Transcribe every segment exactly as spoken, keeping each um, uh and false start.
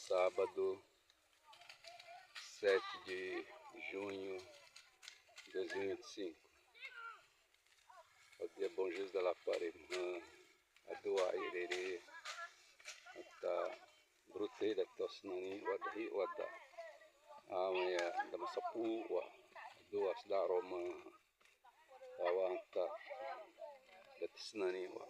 Sábado, sete de junho de dois mil e vinte e cinco. Õ dia bõ, Jesus da Laparema, ãhã, adu wa iriri, ata, brute da tô sina ni wa, dahi wa da. Ãhã, dama sapu wa, adu wa sida roma, awa ata, da tô sina ni wa.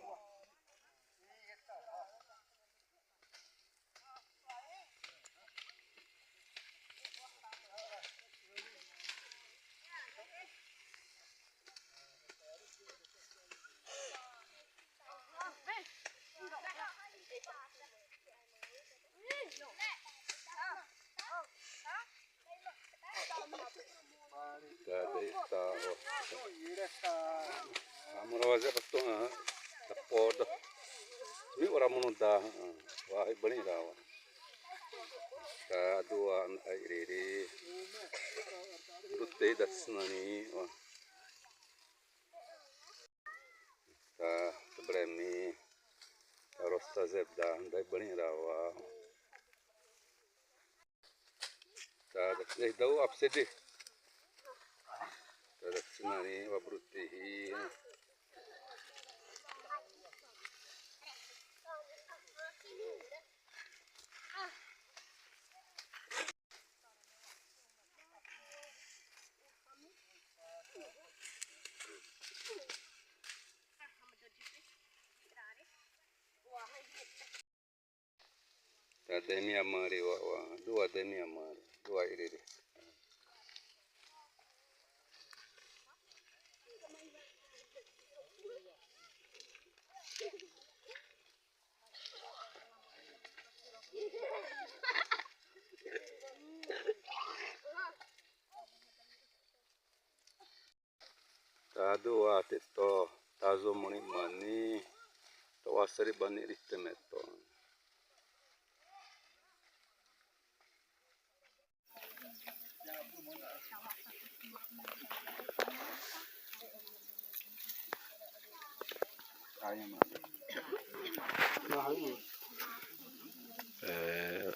Tada ita, õ. Amro wa zé bâtâ, ãhã, da poda. Mi ora mono da, ãhã, wa hâibanhira wa. Tada wa, ãhã, iriri. Brute da tô sina ni wa. Ata, tô bremi. Ata, rosta zebda, da hâibanhira wa. Ata, da, da, da, u apsedi. Ata, da, tô sina ni wa, brute hi. Ata, demi amari wa, wa, duwa demi amari, duwa iriri. Ata, duwa te tô, tazo moni mani, tô wa seri bani rite meto. Eh,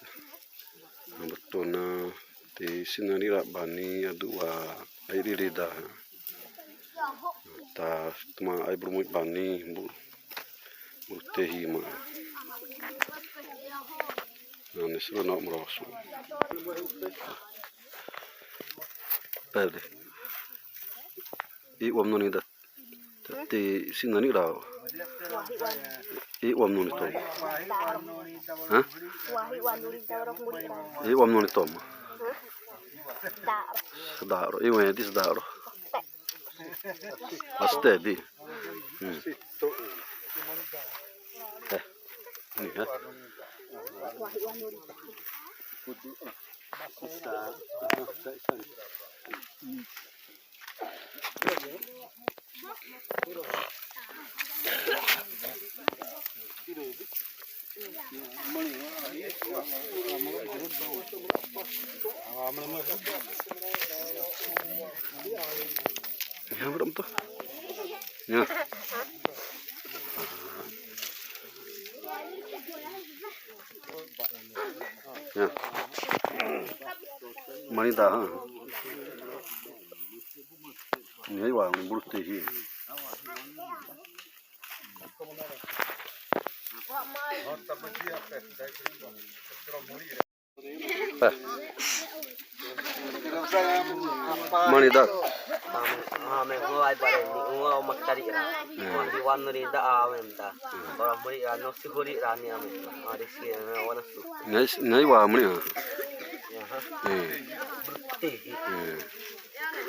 ãhã, bâtâ na te sina ni ra bani, adu wa airiri da. Ata, tãma aibru mu bani, bu, bu tehi ma. Ãne sura na mroso. Perde. I wa mnoni da. Te sina ni ra. I wa mnoni tô. Hã? I wa mnoni tô ma. Sdaro. I wa di sdaro. Aste di. Hmm. Eh. Ini, ha? Ĩhã, vamos tô. Ĩhã. Ĩhã. Marĩ da, hã? Ĩhã, wa, ĩburé te hã. Marĩ da. Ame, ame, hu ai bare ni, hu au maktari ra. Hu di wanu ri da awem da. Bara muri ra, no si huri ra ni ame. Ari si, ame, wana su. Ngai, ngai wa muri ha. Aha. Eh. Ti. Eh.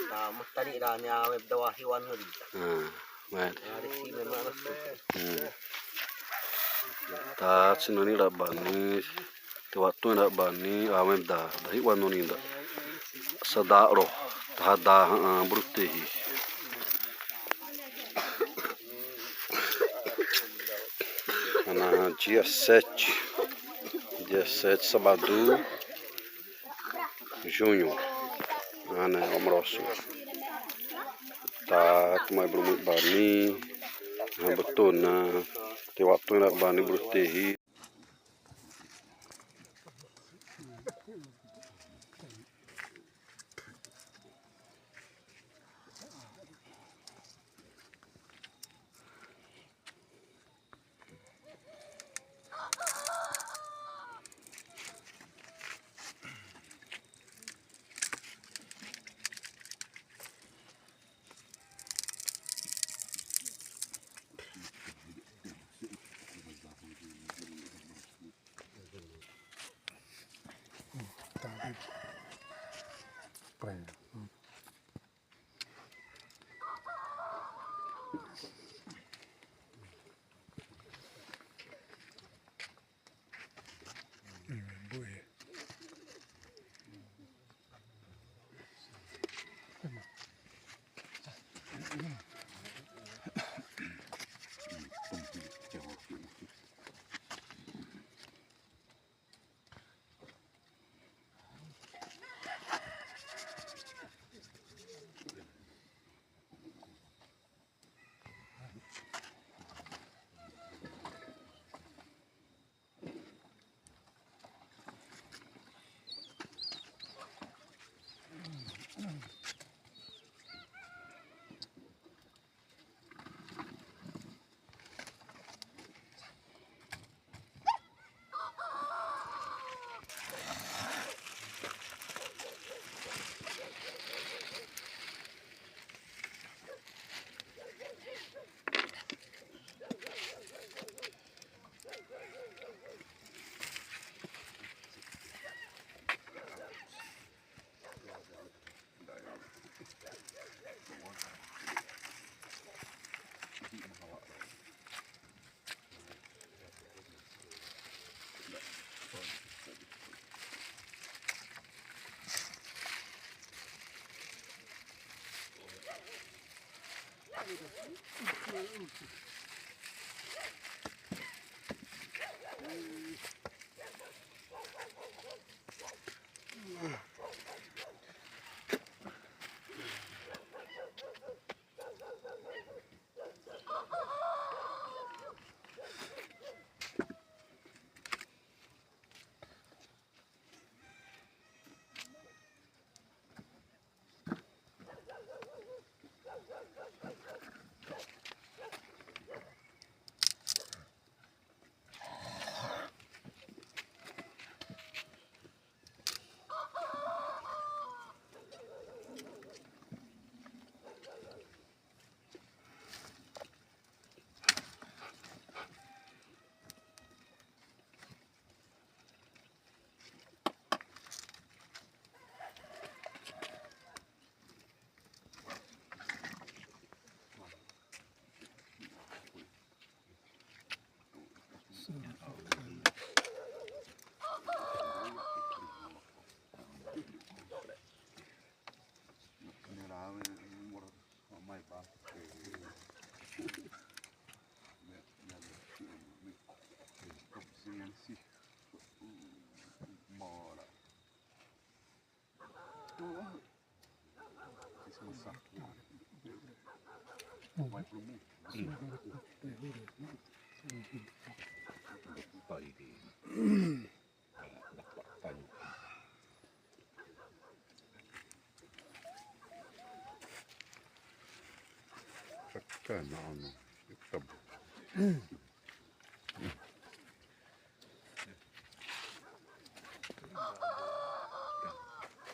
Ta maktari ra ni awem da wa hi wanu ri. Ah. Wet. Hmm. Ta sina ni ra bani, te watu ra bani, awem da, da hi wanu ni da. Sadaroh, ta da, ha, ĩburé te hã. Ãne dia sete, dia sete, sábado. Junho. Ãne, õ mroso. Ta tãma ĩburé bani. Ãhã bâtâ na. Te watu ra bani ĩburé te hã.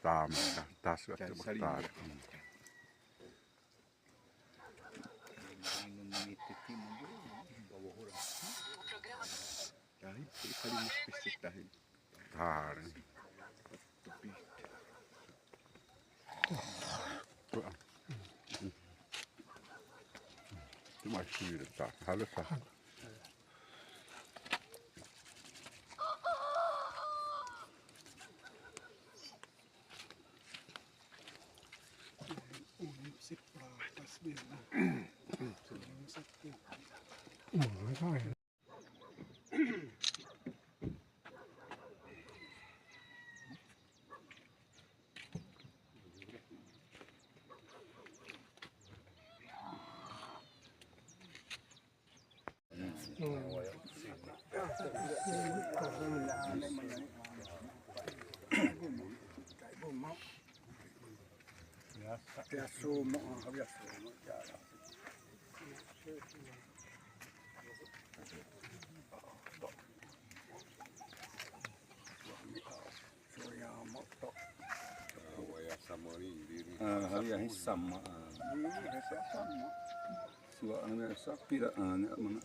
Tama, ta, ta, ta, ta. Tari. Tuma shira ta. Halo ta. Ah, hawia hã sama, ah. Sua ãne sapira ãne mana.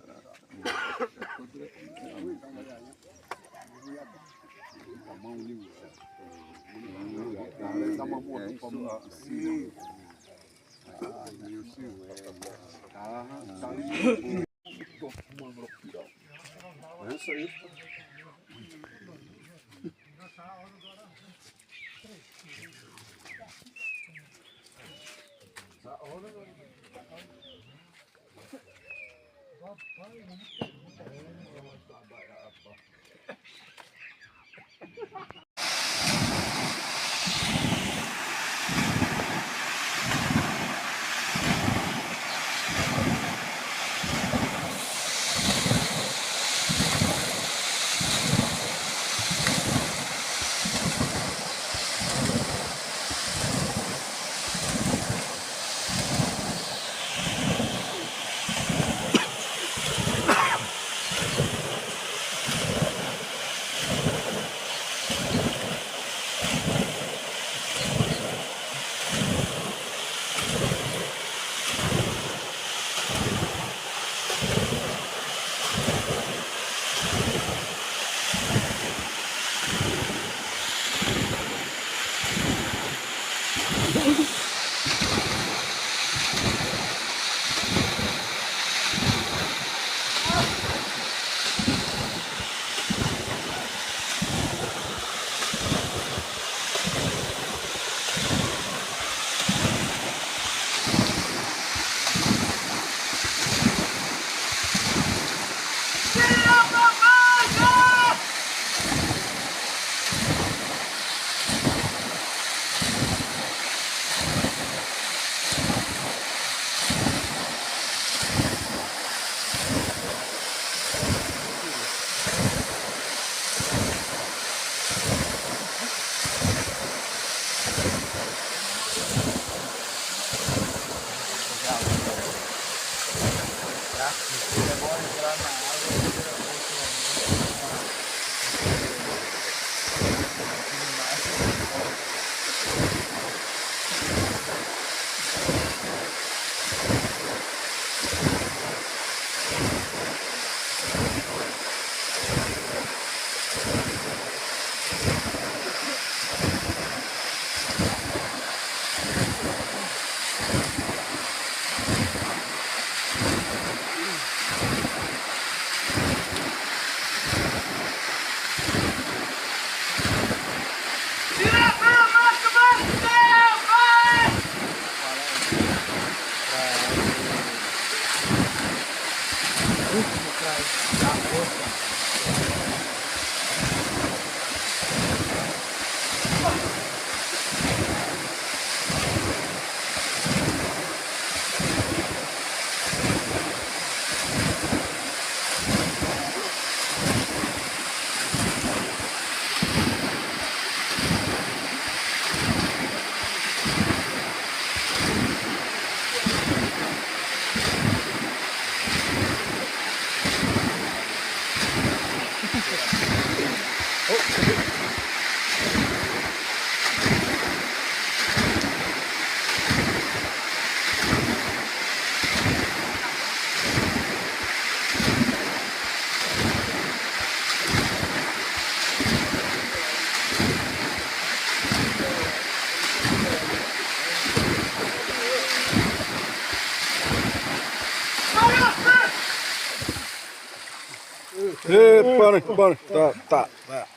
Ê, para, para, tá, tá, tá.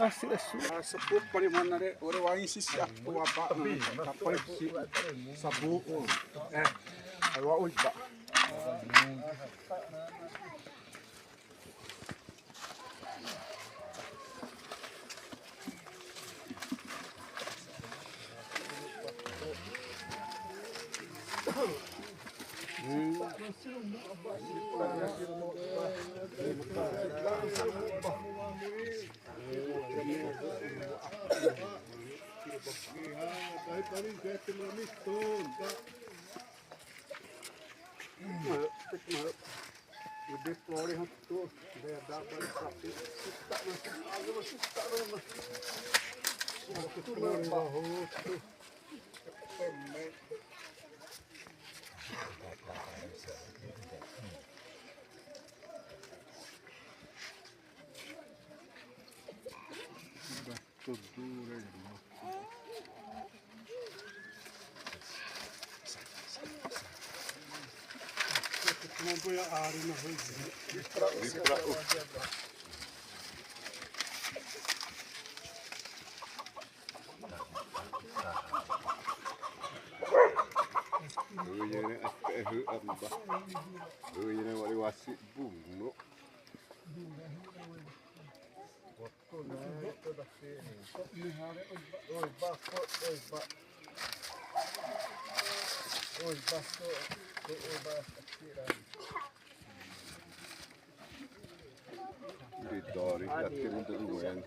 Asi, asi, asi. Sapo pare mana re, ore wa isi si aku wa ba. Sapo si, sabu o. Eh, wa oi ba. Oi, ene até hu amba. Oi, ene wali wasi buno. Di dori, ya tiru duru wen.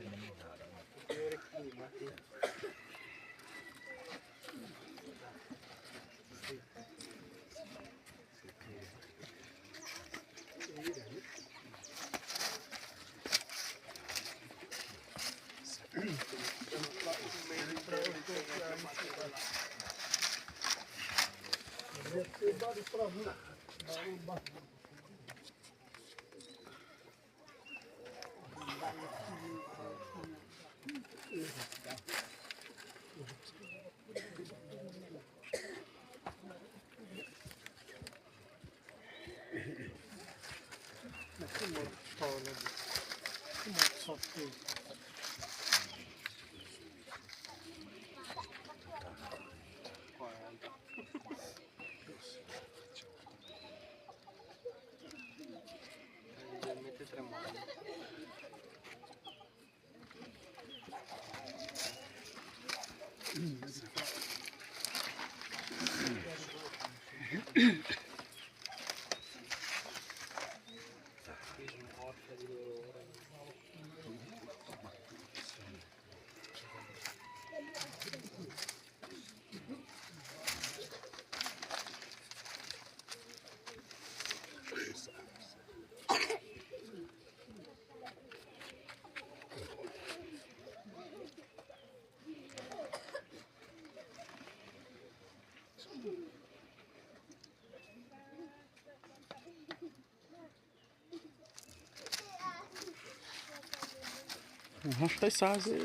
Aha, te saze.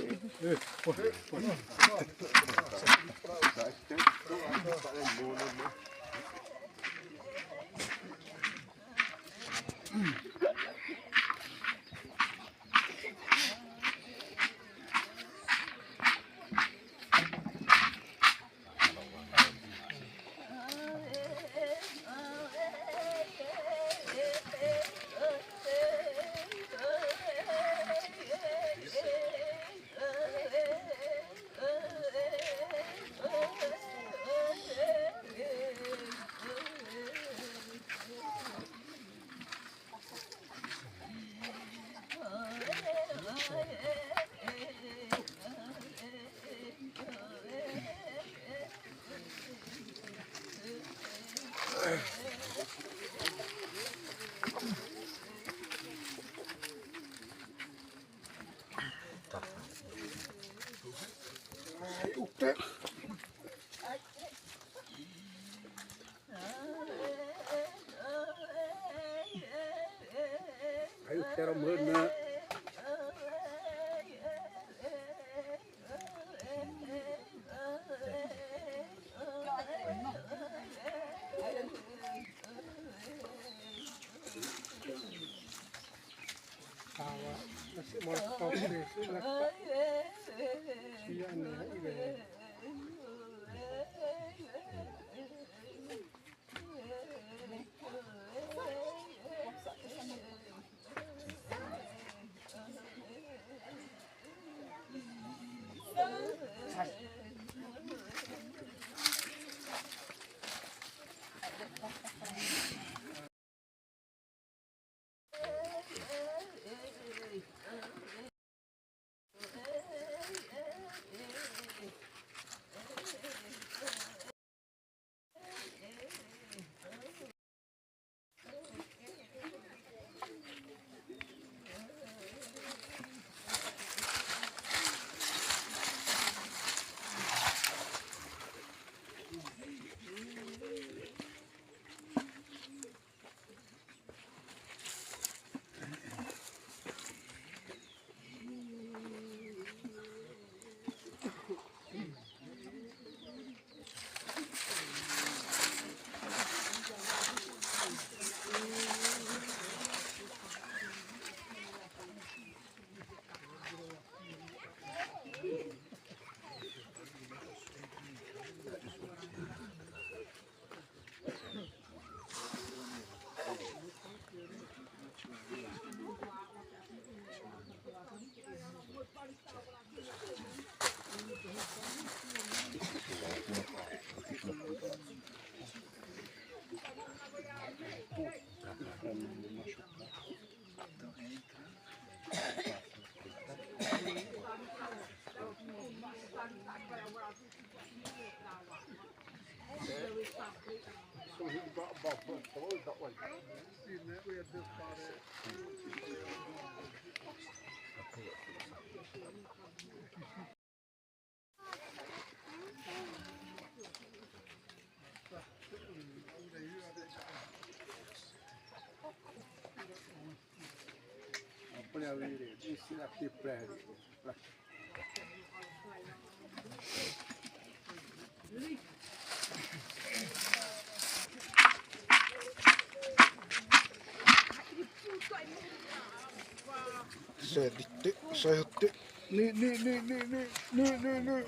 Ayo, pero mano. Awa, nasi mau kopi, silakan. Iya, nih, iya. Dikte, saya te. Ni, ni, ni, ni, ni, ni, ni, ni.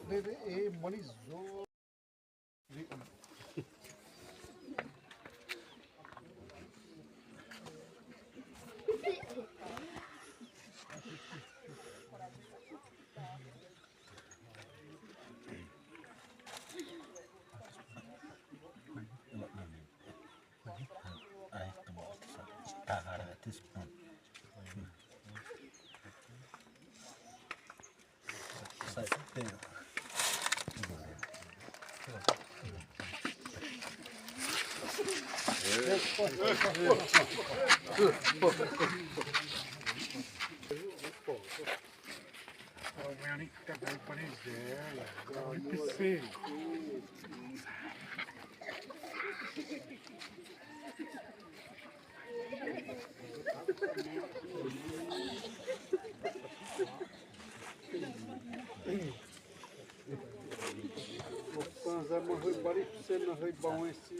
Bebe, eh, mani zo. Kwanza ma hâiba ri pese na hâiba wẽ si.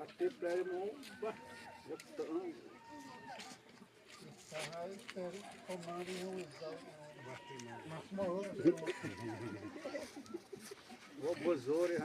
Até primo, bah, já tá. Vou bozore,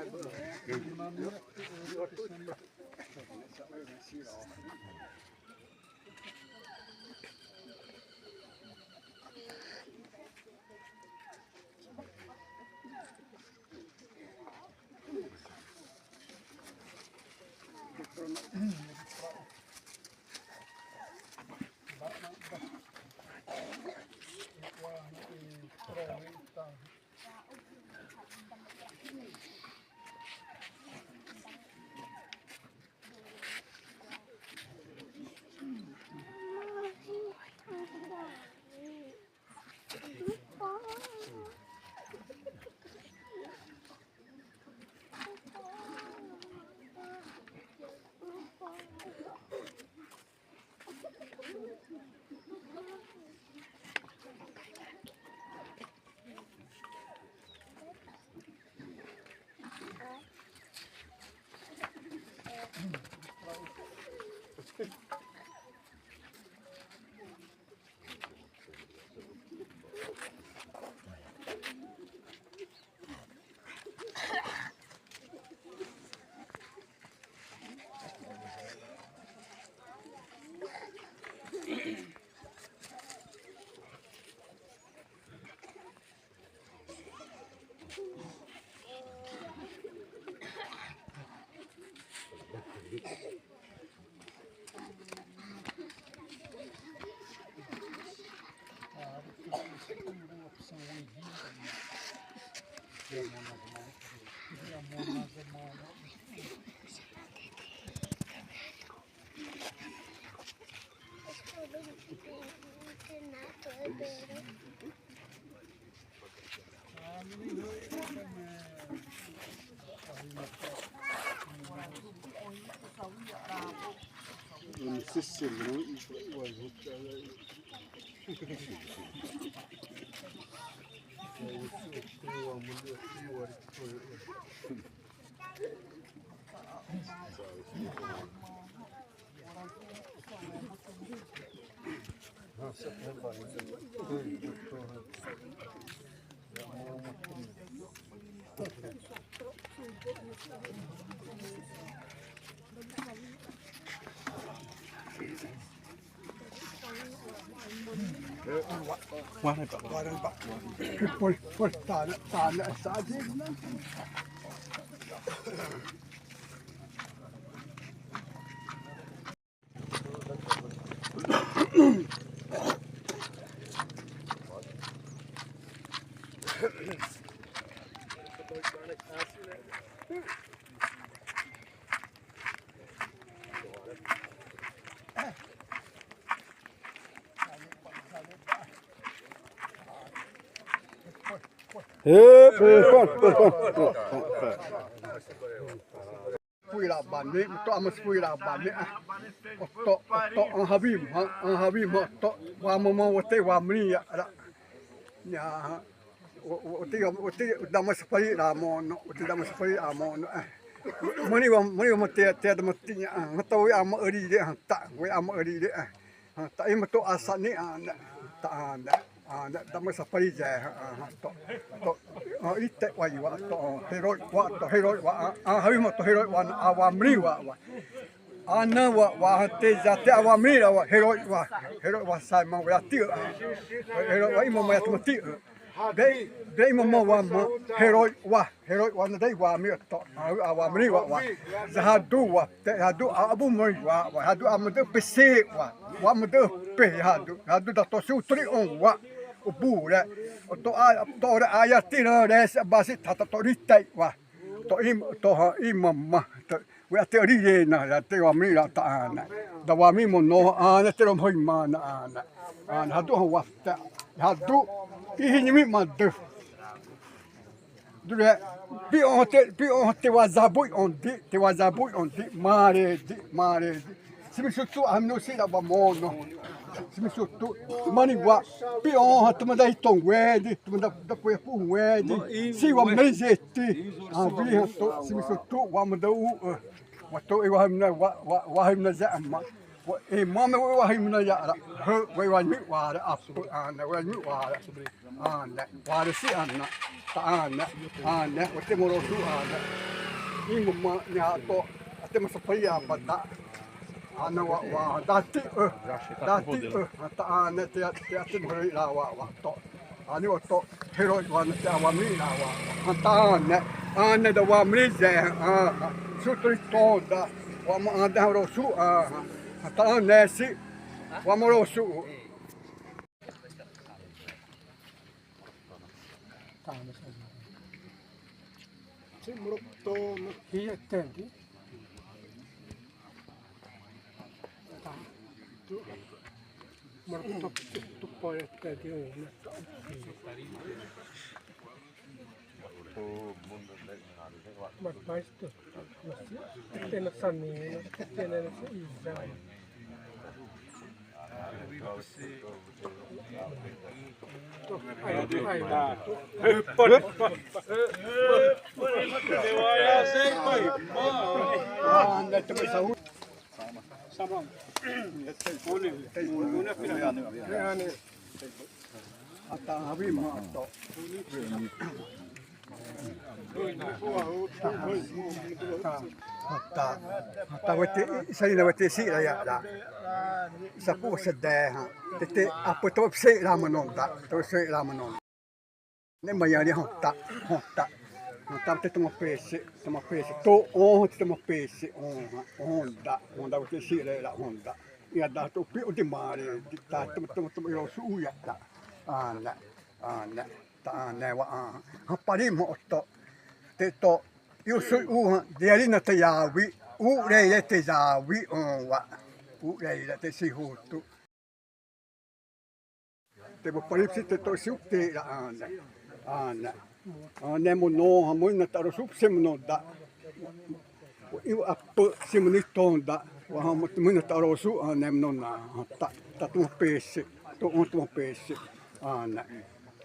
Hep, hep, hep, hep, hep. Sipui raba ne, tô amo sipui raba ne. Oto, oto, ãhã wima, ãhã wima, oto, wamama, oto, wamri, ra. Ya, oto, oto, dama sipari ra mono, oto, dama sipari ra mono. Mani wa, mani wa, te, te, dama tinya, ãhã tô, ama ari re, ãhã ta, we ama ari re. Ãhã ta, ima tô asa ne, ãhã, ta, ãhã, ãhã, dama sipari zé, ãhã, tô, tô, ãhã, ite wa, iwa, tô, ãhã, heroi wa, tô, heroi wa, ãhã, ãhã, wima tô, heroi wa, awamri wa, wa. Ãna wa, wa, ãhã te za te awamri ra wa, heroi wa, heroi wa, sai ma, wa, ti, ãhã. Heroi wa, ima ma, ya, tuma ti, ãhã. Be, be, ima ma, wa, ma, heroi wa. Heroi wa na dai wa mi to, a, a wa mi wa wa. Za hadu wa, te hadu a abu mi wa wa. Hadu a madu pese wa. Wa madu pe hadu. Hadu da to su tri on wa. Ubu re. To a, to re a ya ti re re se basi ta ta to ri tai wa. To im, to ha imama. To, we a te ri ye na, ya te wa mi ra ta ana. Da wa mi mo no ana te ro mo imana ana. Ana hadu ha wa ta. Hadu. Ihi ni mi madu. Duré, pi'õ te, pi'õ te wa zabu õ di, te wa zabu õ di, marĩ di, marĩ di. Simisu tu amino si da ba mono. Simisu tu, mani wa, pi'õ ha tuma da itõngue di, tuma da, da pue pu ngue di. Si wa mezeti, a vi ha to, simisu tu, wa ma da u, eh. Wa to e wa hamna, wa, wa, wa hamna za ma. Wa, e ma me wa hamna ya ra, he, wa wa ni wa ra, apu, ana, wa ni wa ra. Ana, warisi ana, ta ana, ana, ote morosu ana. Imama nya to, ate masapaya bata. Ana wa, wa, dati, eh, dati, eh, ta ana, te, te ate mori la wa, wa, to. Ani wa to, heroi wa, te awami la wa, ta ana, ana da wa mri ze, ah, sutri to da, wa ma anda rosu, ah, ta ana si, wa morosu. Timro to no hia tendi. Mro to tu pore tendi na. Mas basta. Tena sani, tena sa iza. Ata hawi ma to. Ata, ata wete, isari na wete si la ya la. Sapu sede ha. Tete apo to se la manonda, to se la manonda. Ne mayari honta, honta. Honta te toma pese, toma pese. To on, te toma pese, on, honda, honda wete si la la honda. Ya da to pi o de mare, di ta toma, toma, toma, yo su ya da. Ana, ana. Ãne wa, ãhã pari moto. Te tô, io sui u hã, diari na te yawi, u rei re te yawi, õ wa. U rei re te sihutu. Te bo pari psi te tô siu te ra ãne. Ãne. Ãne mono, hã mono na ta ro su pse mono da. Io apâ simuni tonda, wa hã mono na ta ro su, ãne mono na, ta, ta tô pese, tô tô pese, ãne.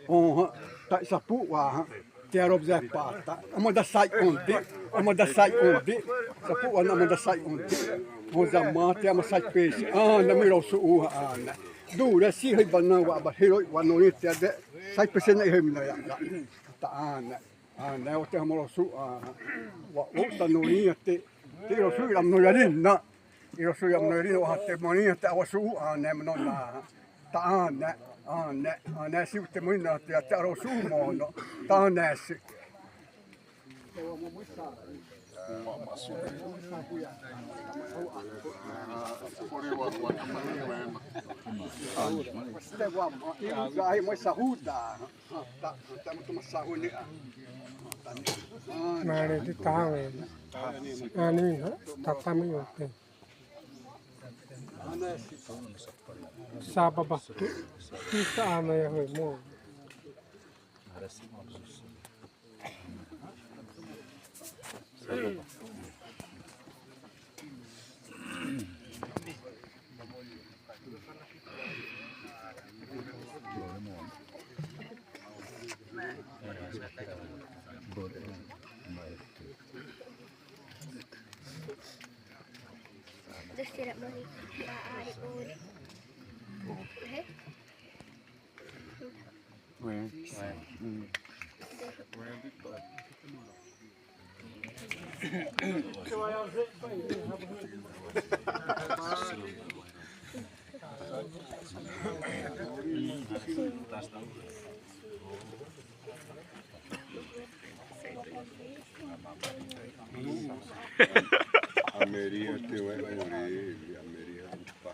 Õ hã, ta sapu wa hã, te aro zé pata, ama da sai ondi, ama da sai ondi, sapu wa na ama da sai ondi. Õ zama te ama sai pese, ãne mi ro su u hã, ãne. Duré si hâiba na wa ba hero wa norĩ te de, sai pese na hâimana ya, ta ãne. Ãne, o te hã ma ro su, ãhã. Wa, o ta norĩ te, te ro su ira mono ya ri na. Iro su ya mono ri na, wa hã te marĩ hã te awa su, ãne mono na. Ta ãne, ãne, ãne si te marĩ na te, te aro su mono. Ta ãne si. Marĩ di tawe. Ani na, tatami ote. Sababa tu, tu sa ana ya hoi mo. Ameria te wa ore, Ameria pa.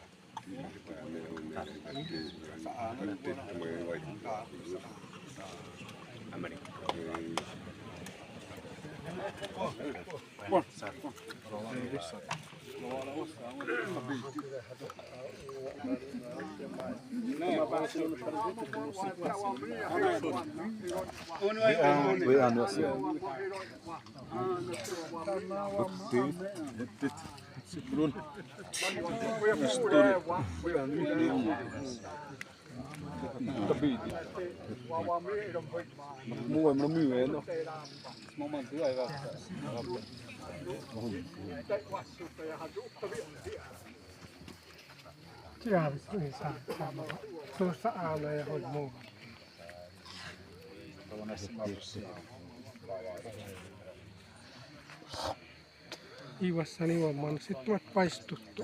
Tiago, sa, sa, sa, sa, ala ya hoi mo. Iwa sani wa man si tuat pais tutu.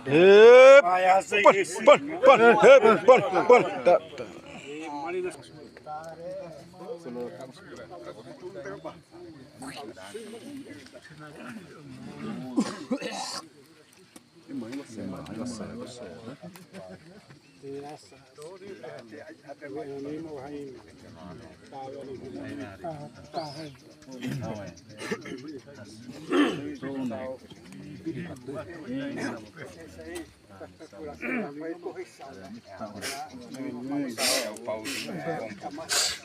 Hep, pan, pan, hep, pan, pan, ta, ta.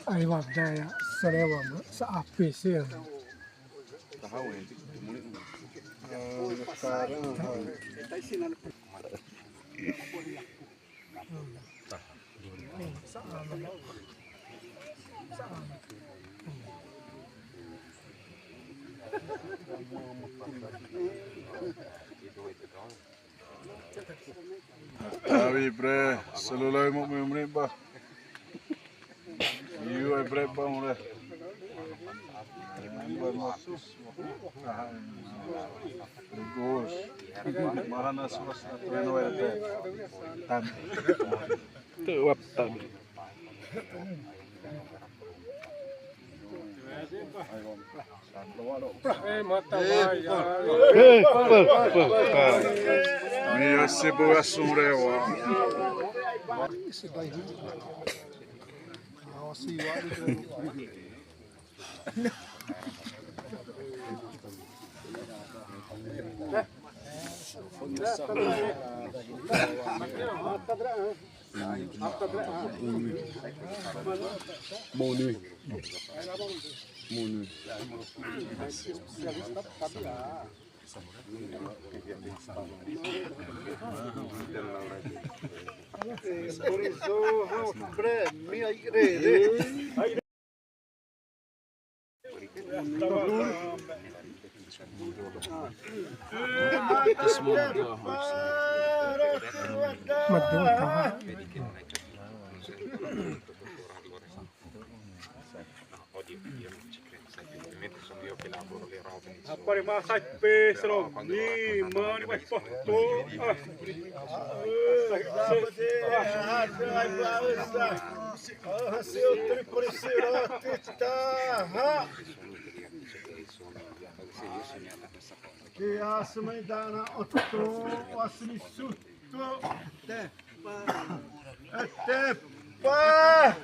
Ai wa daya salewa ma sa apese. Tawi bre, celular mo me mre ba. Yu ai bre ba mre. Ba masus. Gos. Mahana sus na treno ai bre. Tam. Tuh waptan. Mira, se boa sunrewa. Moni. Moni. Por isso, prêmio aí, Rapare ma sai pe sro ni mani vai porto. Ah, seu triplicerote, tá? Que a semana da na otro, o asini suto. Até pa.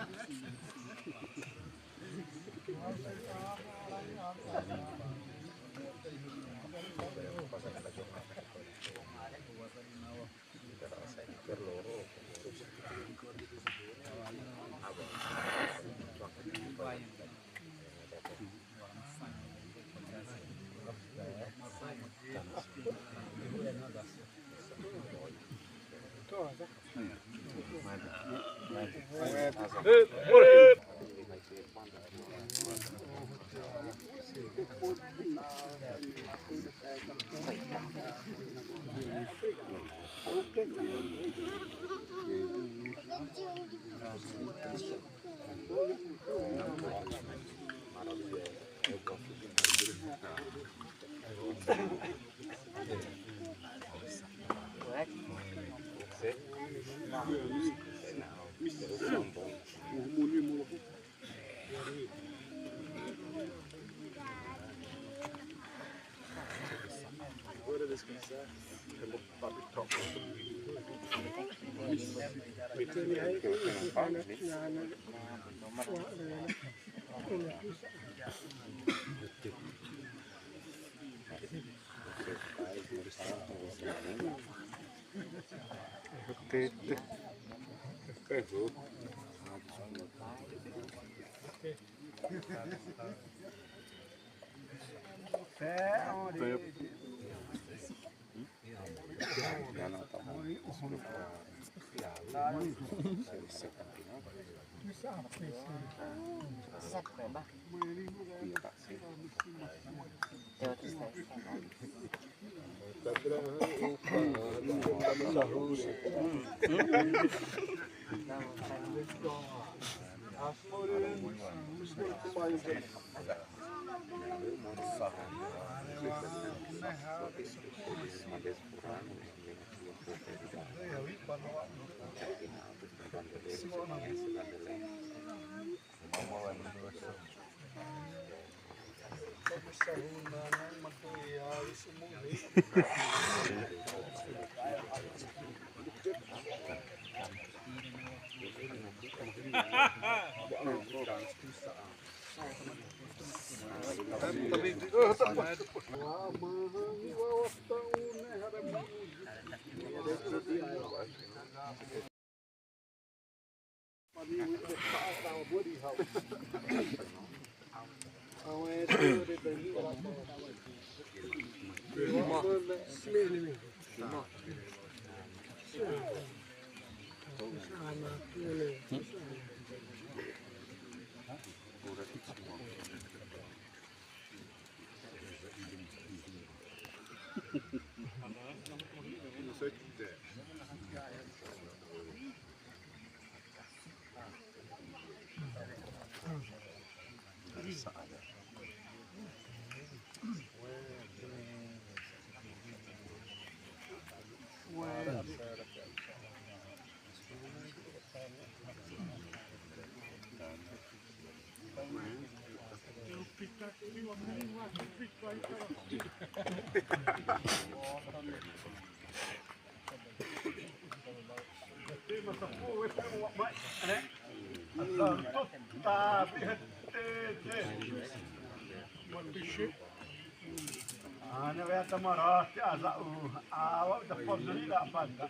Ana wea tamarati aza u awa da podri da banda.